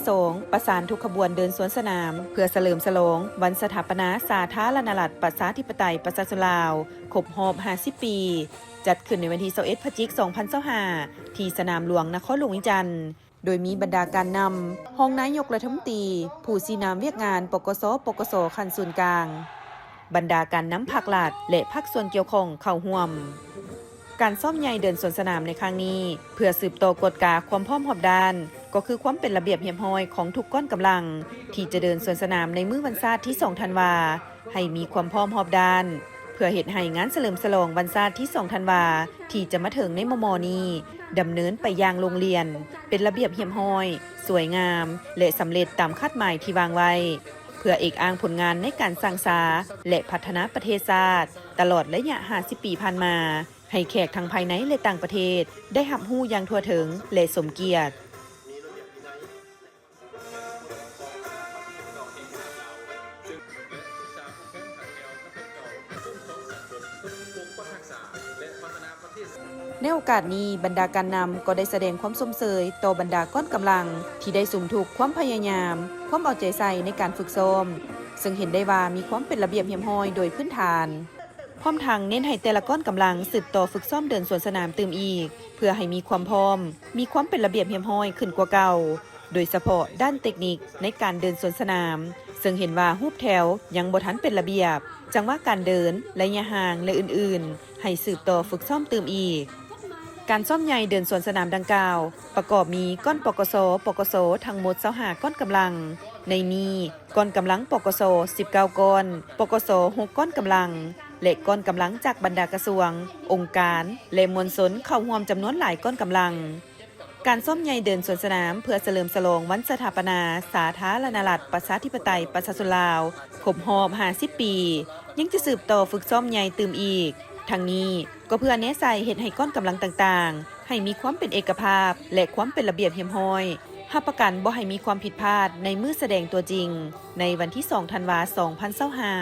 ສອງ ປະສານທຸກຂະບວນເດີນສວນສະໜາມ ເພື່ອສະເຫຼີມສະຫຼອງວັນສະຖາປະນາສາທາລະນະລັດ ປະຊາທິປະໄຕ ປະຊາຊົນລາວ ຄົບຮອບຫ້າສິບປີ, ຈັດຂຶ້ນໃນວັນທີ ຊາວເອັດ ພະຈິກ ສອງພັນຊາວຫ້າ ທີ່ສະໜາມຫຼວງນະຄອນຫຼວງວຽງຈັນ, ໂດຍມີບັນດາການນຳ, ຮອງນາຍົກລັດຖະມົນຕີ, ຜູ້ຊີ້ນຳວຽກງານ ປກສ, ປກສ ຂັ້ນສູນກາງ, ບັນດາການນຳພາກລັດ ແລະ ພາກສ່ວນກ່ຽວຂ້ອງເຂົ້າຮ່ວມ. ການຊ້ອມໃຫຍ່ເດີນສວນສະໜາມໃນຄັ້ງນີ້ ເພື່ອສືບຕໍ່ກວດກາຄວາມພ້ອມຮອບດ້ານ, ກໍຄືຄວາມເປັນລະບຽບຮຽບຮ້ອຍຂອງທຸກກ້ອນກຳລັງ ທີ່ຈະເດີນສວນສະໜາມໃນມື້ວັນຊາດທີສອງທັນວາ ໃຫ້ມີຄວາມພ້ອມຮອບດ້ານ, ເພື່ອເຮັດໃຫ້ງານສະເຫຼີມສະຫຼອງວັນຊາດທີສອງທັນວາ ທີ່ຈະມາເຖິງໃນມໍ່ໆນີ້ ດຳເນີນໄປຢ່າງໂລ່ງລ່ຽນ, ເປັນລະບຽບຮຽບຮ້ອຍ, ສວຍງາມ ແລະ ສຳເລັດຕາມຄາດໝາຍທີ່ວາງໄວ້, ເພື່ອເອກອ້າງຜົນງານໃນການສ້າງສາ ແລະ ພັດທະນາປະເທດຊາດ ຕະຫຼອດໄລຍະຫ້າສິບປີຜ່ານມາ ໃຫ້ແຂກທັງພາຍໃນ ແລະ ຕ່າງປະເທດ ໄດ້ຮັບຮູ້ຢ່າງທົ່ວເຖິງ ແລະ ສົມກຽດ. ໃນໂອກາດນີ້, ບັນດາການນຳກໍໄດ້ສະແດງຄວາມຊົມເຊີຍຕໍ່ບັນດາກ້ອນກຳລັງ ທີ່ໄດ້ສຸມທຸກຄວາມພະຍາຍາມ, ຄວາມເອົາໃຈໃສ່ໃນການຝຶກຊ້ອມ, ເຊິ່ງເຫັນໄດ້ວ່າມີຄວາມເປັນລະບຽບຮຽບຮ້ອຍໂດຍພື້ນຖານ. ພ້ອມທັງເນັ້ນໃຫ້ແຕ່ລະກ້ອນກຳລັງສືບຕໍ່ຝຶກຊ້ອມເດີນສວນສະໜາມຕື່ມອີກ ເພື່ອໃຫ້ມີຄວາມພ້ອມ, ມີຄວາມເປັນລະບຽບຮຽບຮ້ອຍຂຶ້ນກວ່າເກົ່າ, ໂດຍສະເພາະດ້ານເຕັກນິກໃນການເດີນສວນສະໜາມ, ເຊິ່ງເຫັນວ່າຮູບແຖວຍັງບໍ່ທັນເປັນລະບຽບ, ຈັງຫວະການເດີນ, ໄລຍະຫ່າງ ແລະ ອື່ນໆ ໃຫ້ສືບຕໍ່ຝຶກຊ້ອມຕື່ມອີກ. ການຊ້ອມໃຫຍ່ເດີນສວນສະໜາມດັ່ງກ່າວ ປະກອບມີກ້ອນ ປກສ, ປກສ ທັງໝົດຊາວຫ້າກ້ອນກຳລັງ, ໃນນີ້ ກ້ອນກຳລັງ ປກສ ສິບເກົ້າກ້ອນ, ປກສ ຫົກກ້ອນກຳລັງ ແລະ ກ້ອນກຳລັງຈາກບັນດາກະຊວງ, ອົງການ ແລະ ມວນຊົນເຂົ້າຮ່ວມຈຳນວນຫຼາຍກ້ອນກຳລັງ. ການຊ້ອມໃຫຍ່ເດີນສວນສະໜາມເພື່ອສະເຫຼີມສະຫຼອງວັນສະຖາປະນາສາທາລະນະລັດ ປະຊາທິປະໄຕ ປະຊາຊົນລາວ ຄົບຮອບຫ້າສິບປີ ຍັງຈະສືບຕໍ່ຝຶກຊ້ອມໃຫຍ່ຕື່ມອີກ. ທັງນີ້ກໍເພື່ອແນໃສ່ເຮັດໃຫ້ກ້ອນກຳລັງຕ່າງໆ ໃຫ້ມີຄວາມເປັນເອກະພາບ ແລະ ຄວາມເປັນລະບຽບຮຽບຮ້ອຍ, ຮັບປະກັນບໍ່ໃຫ້ມີຄວາມຜິດພາດໃນມື້ສະແດງຕົວຈິງ ໃນວັນທີສອງທັນວາ ສອງພັນຊາວຫ້າ.